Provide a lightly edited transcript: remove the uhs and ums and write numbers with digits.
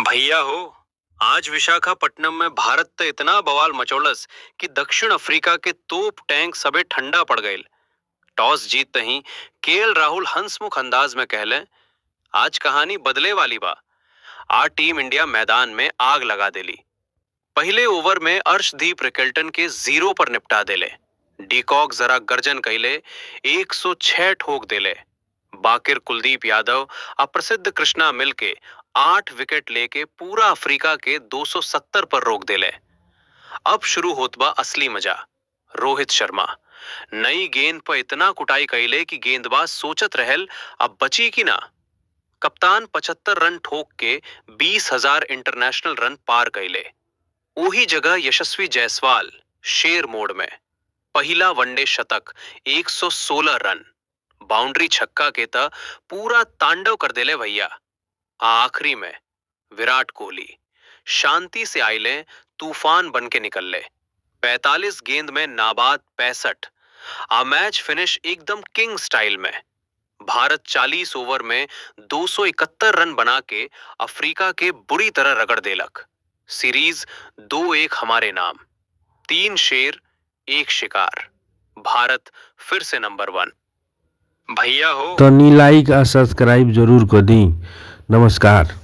भैया हो, आज विशाखापट्टनम में भारत त इतना बवाल मचौलस कि दक्षिण अफ्रीका के तोप टैंक सबे ठंडा पड़ गईल। टॉस जीत ही केएल राहुल हंसमुख अंदाज में कहले, आज कहानी बदले वाली बा। आ टीम इंडिया मैदान में आग लगा देली। पहले ओवर में अर्शदीप रिकेल्टन के 0 पर निपटा देले। डीकॉक जरा गर्जन कैले, 106 ठोक देले। बाकिर कुलदीप यादव आ प्रसिद्ध कृष्णा मिलके 8 विकेट लेके पूरा अफ्रीका के 270 पर रोक देले। अब शुरू होत बा असली मजा। रोहित शर्मा नई गेंद पर इतना कुटाई कैले कि गेंदबाज सोचत रहल, अब बची कि ना। कप्तान 75 रन ठोक के 20,000 इंटरनेशनल रन पार कैले। ओही जगह यशस्वी जायसवाल शेर मोड में, पहिला वनडे शतक, 116 रन, बाउंड्री, छक्का के त पूरा तांडव कर देले भैया। आ आखिरी में विराट कोहली शांति से आइले, तूफान बन के निकल ले। 45 गेंद में नाबाद 65 आ मैच फिनिश एकदम किंग स्टाइल में। भारत 40 ओवर में 271 रन बना के अफ्रीका के बुरी तरह रगड़ देलक। सीरीज 2-1 हमारे नाम। तीन शेर, एक शिकार, भारत फिर से नंबर 1। भैया हो, तनी लाइक आ सब्सक्राइब जरूर कर दी। नमस्कार।